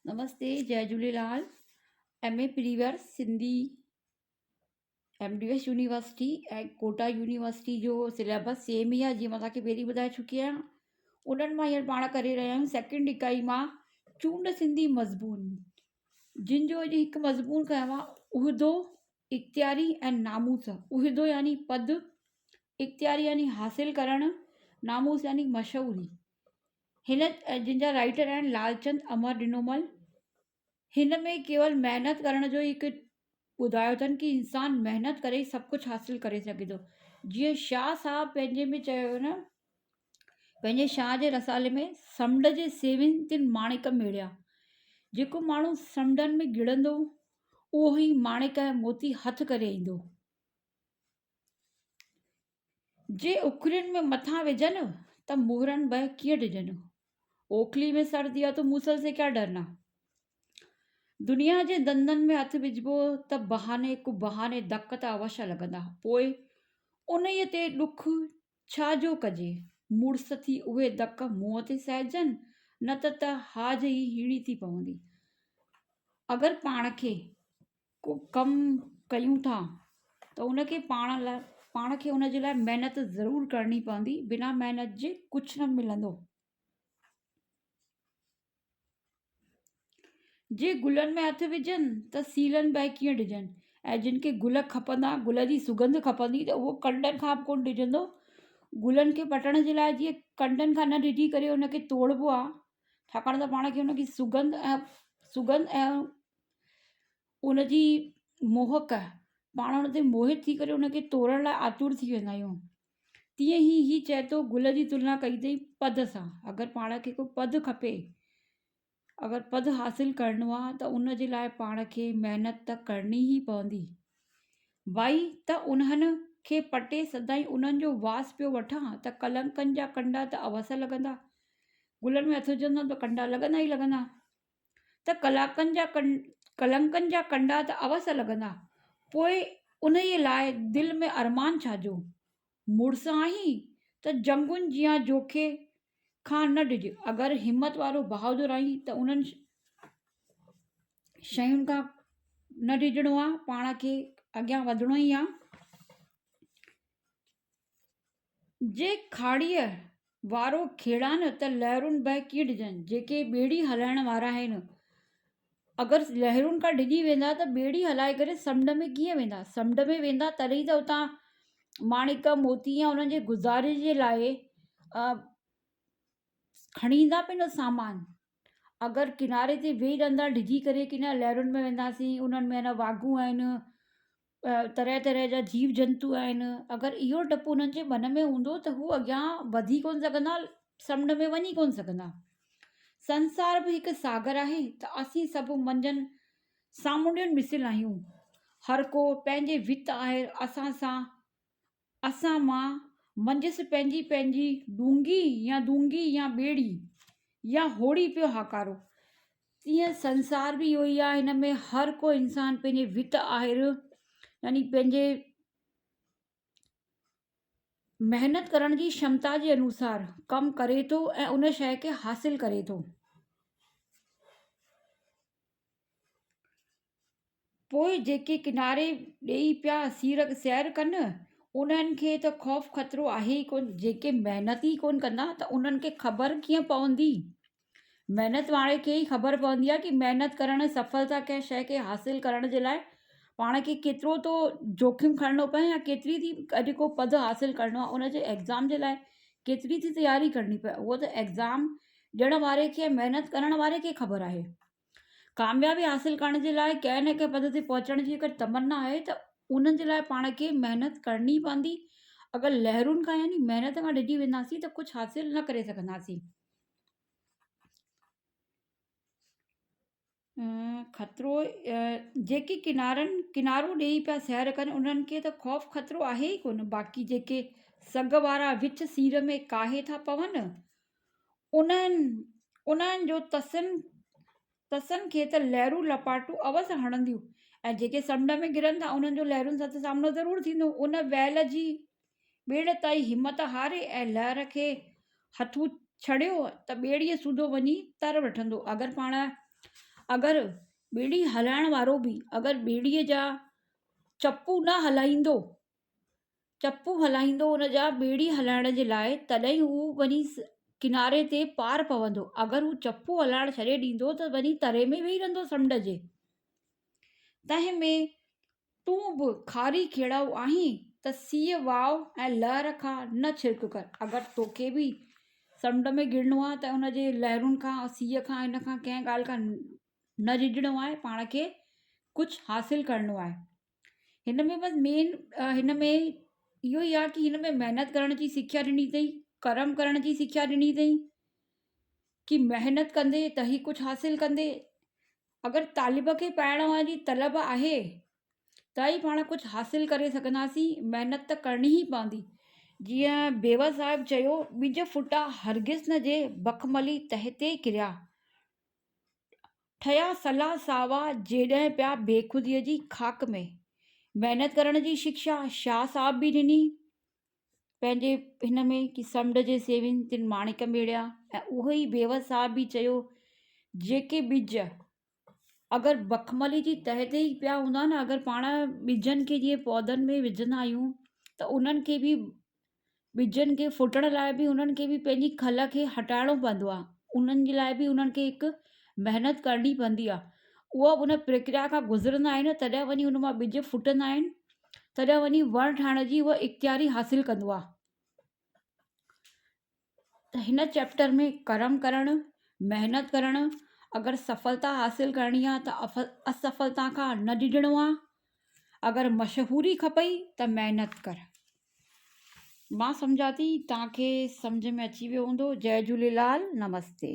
نمستي جئي Jhulelal M A previous Sindhi M D S university ۽ Kota university جو syllabus سيم ئي آهي جيئن مان توهان کي پهرين ٻڌائي چڪي آهيان انهن مان هينئر پاڻ ڪري رهيا آهيون سيڪنڊ اڪائي مان چونڊ سنڌي مضمون جن جو اڄ هڪ مضمون کنيو آهي عهدو اختياري ۽ ناموس عهدو يعني پد اختياري يعني حاصل ڪرڻ ناموس يعني مشهوري هن جن جا رائيٽر آهن لالچند امر ڏنومل هن ۾ ڪيول محنت ڪرڻ جو هڪ ٻڌايو اٿن ڪي انسان محنت ڪري ئي سڀ ڪجهه حاصل ڪري سگهي ٿو جيئن شاهه صاحب پنهنجي ۾ چيو هيو نه پنهنجي شاهه جي رسالي ۾ سمنڊ جي سيوين تن ماڻڪ ميڙيا جيڪو ماڻهو سمنڊن ۾ گڙندو اهو ئي ماڻڪ ۽ موتي هٿ ڪري ايندو. جي اکرين ۾ مٿان وجهن ته مهرن به ڪيئن ڊڄن. اوکلي ۾ سر ديا تو موسل سي ڪيا ڊرنا. دنيا جي ڌنڌن ۾ هٿ وجهبو ته بهاني ڪو بهاني ڌڪ ته اوشيه لڳندا. پوء انهيء تي ڏک ڇا جو ڪجي؟ مڙس ٿي اهي ڌڪ منهن تي سهجن نه ته ته هاج ئي هيڻي ٿي پوندي. اگر پاڻ کي ڪو ڪم ڪيون ٿا ته ان کي پاڻ لاء پاڻ کي ان جي لاء محنت ضرور ڪرڻي پوندي بنا محنت جي ڪجهه نه ملندو. جي گلن ۾ هٿ وجهن ته سيلن به ڪيئن ڊڄن ۽ جن کي گل کپندا گل جي سڳنڌ کپندي ته اهو ڪنڊن کان به ڪونه ڊڄندو گلن کي پٽڻ جي لاء جيئن ڪنڊن کان نه ڊڄي ڪري ان کي توڙبو آهي ڇاڪاڻ ته پاڻ کي ان جي سڳنڌ ۽ سڳنڌ ۽ ان جي موهڪ پاڻ ان تي موهت ٿي ڪري ان کي توڙڻ لاء آتر ٿي ويندا آهيون. تيئن ئي هي چئي ٿو گل جي تلنا ڪئي اٿئي پد سان. اگر پاڻ کي ڪو پد کپي، اگر پد حاصل ڪرڻو آهي ته ان جي لاء پاڻ کي محنت ته ڪرڻي ئي پوندي. وائي ته انهن کي پٽي سدائين انهن جو واس پيو وٺان ته ڪلنڪن جا ڪنڊا ته اوس لڳندا. گلن ۾ هٿ وجهندم ته ڪنڊا لڳندا ئي لڳندا. ته ڪلاڪن جا ڪلنڪن جا ڪنڊا ته اوس لڳندا، پوء انهيء لاء دل ۾ ارمان ڇا جو؟ مڙس آهين ته جنگن جيان جوکي کان نه ڊڄ، اگر همت وارو بهادر آهين ته انهن شين کان نه ڊڄڻو آ، پاڻ کي اڳيان وڌڻو ئي آ. جي کاڙيء وارو کيڙان ته لهرون به ڪيئن ڊڄن، جيڪي ٻيڙي هلائڻ وارا آهن، اگر لهرن کان ڊڄي ويندا ته ٻيڙي هلائي ڪري سمنڊ ۾ ڪيئن ويندا، سمنڊ ۾ ويندا تڏهن ته اتان ماڻڪ، موتي يا انهن جي گذاري جي لاء کڻي ايندا پنهنجو سامان. اگر ڪناري تي ويهي رهندا ڊڄي ڪري ڪي نه لهرن ۾ وينداسين انهن ۾ اڃا واڳون آهن طرح طرح جا جيو جنتو آهن اگر اهو ڊپ انهن جي من ۾ هوندو ته هو اڳيان وڌي ڪونه سگهندا سمنڊ ۾ وڃي ڪونه سگهندا سنسار به هڪ ساگر آهي ته اسين سڀ منجهن سامونڊين مثل آهيون هر ڪو پنهنجي وت آهر اسان سان اسان مان منجهس پنهنجي پنهنجي ڏونگهي يا دونگي يا ٻيڙي يا هوڙي پيو هاڪارو. تيئن سنسار به اهو ئي آهي هن ۾ هر ڪو انسان پنهنجي وت آهر يعني پنهنجي محنت ڪرڻ جي ڪشمتا جي انوسار ڪم ڪري ٿو ۽ ان شيء کي حاصل ڪري ٿو. پوء جيڪي ڪناري ڏيئي پيا سير ڪن، انهن کي ته خوف خطرو آهي ئي ڪونه. جيڪي محنت ئي ڪونه ڪندا ته انهن کي خبر ڪيئن پوندي؟ محنت واري کي ئي خبر پوندي آهي ڪي محنت ڪرڻ ۽ سڦلتا ڪنهن شيء کي حاصل ڪرڻ جي لاء پاڻ کي ڪيترو ٿو جوکم کڻڻو پئي يا ڪيتري ٿي اڄ ڪو پد حاصل ڪرڻو آهي ان جي ايگزام جي لاء ڪيتري ٿي تياري ڪرڻي پئي اهو ته ايگزام ڏيڻ واري کي محنت ڪرڻ واري کي خبر آهي. ڪاميابي حاصل ڪرڻ جي لاء ڪنهن نه ڪنهن پد تي پهچڻ جي اگر تمنا آهي ته انهن جي لاء پاڻ کي محنت ڪرڻي پوندي اگر لهرن کان يعني محنت کان ڊڄي وينداسين ته ڪجهه حاصل نه ڪري سگهنداسين. خطرو جيڪي ڪنارن ڪنارو ڏيئي پيا سير ڪن انهن کي ته خوف خطرو آهي ئي ڪونه باقي جيڪي سگهه وارا وچ سير ۾ ڪاهي ٿا پون انهن انهن جو تسن تسن کي ته لهرون لپاٽون اوس هڻنديون ۽ جيڪي سمنڊ ۾ گرن ٿا انهن جو لهرن سان ته سامنو ضرور ٿيندو. ان ويل جي ٻيڙ تائين همت هاري ۽ لهر کي هٿون ڇڙيو ته ٻيڙيء سوڌو وڃي تر وٺندو. اگر پاڻ اگر ٻيڙي هلائڻ وارو به اگر ٻيڙيء جا چپو نه هلائيندو، چپو هلائيندو ان جا ٻيڙي هلائڻ جي لاء تڏهن هو وڃي ڪناري تي پار پوندو. اگر هو چپو هلائڻ ڇڏي ڏيندو ته وڃي تري ۾ ويهي رهندو سمنڊ جي. تنهن ۾ تون به کاري کيڙائو آهين ته سيء واء ۽ لهر کان نه ڇرڪ ڪر. اگر توکي به سمنڊ ۾ گرڻو آهي ته ان جي لهرن کان سيء کان ان کان ڪنهن ڳالهه کان نه ڊڄڻو آهي پاڻ کي ڪجهه حاصل ڪرڻو آهي. هن ۾ بس مين هن ۾ اهو ئي آهي ڪه هن ۾ محنت ڪرڻ جي سکيا ڏني اٿئي ڪرم ڪرڻ جي سکيا ڏني اٿئي ڪه محنت ڪندي ته ئي ڪجهه حاصل ڪندي اگر طالب کي پائڻ واري طلب آهي ته ئي پاڻ ڪجهه حاصل ڪري سگهنداسين محنت ته ڪرڻي ئي پوندي جيئن بيوس صاحب چيو ٻج ڦٽا هرگز نه جي بخملي تنهن تي ڪريا ٺهيا سلا ساوا جيڏهن پيا بيخوديء جي خاڪ ۾. محنت ڪرڻ جي شڪشا شاهه صاحب به ڏني پنهنجي هن ۾ ڪي سمنڊ جي سيوين تن ماڻڪ ميڙيا ۽ اهو ئي بيوس صاحب به چيو جيڪي ٻج اگر بخملي جي تهه تي ئي پيا هوندا نه اگر پاڻ ٻجن کي جيئن پوڌن ۾ وجهندا آهيون ته انهن کي به ٻجن کي ڦٽڻ لاء به انهن کي به پنهنجي کل کي هٽائڻو پوندو آهي انهن جي لاء به انهن کي هڪ محنت ڪرڻي پوندي آهي اها به ان پرڪريا کان گذرندا آهن تڏهن وڃي ان مان ٻج ڦٽندا آهن تڏهن وڃي وڻ ٺاهڻ جي اها اختياري حاصل ڪندو آهي ته هن چيپٽر ۾ ڪرم ڪرڻ محنت ڪرڻ اگر سڦلتا حاصل ڪرڻي آهي ته اسڦلتا کان نه ڊڄڻو آهي اگر مشهوري کپئي ته محنت ڪر مان سمجهان ٿي توهان کي سمجهه ۾ اچي ويو هوندو جئي جهوليلال نمستي.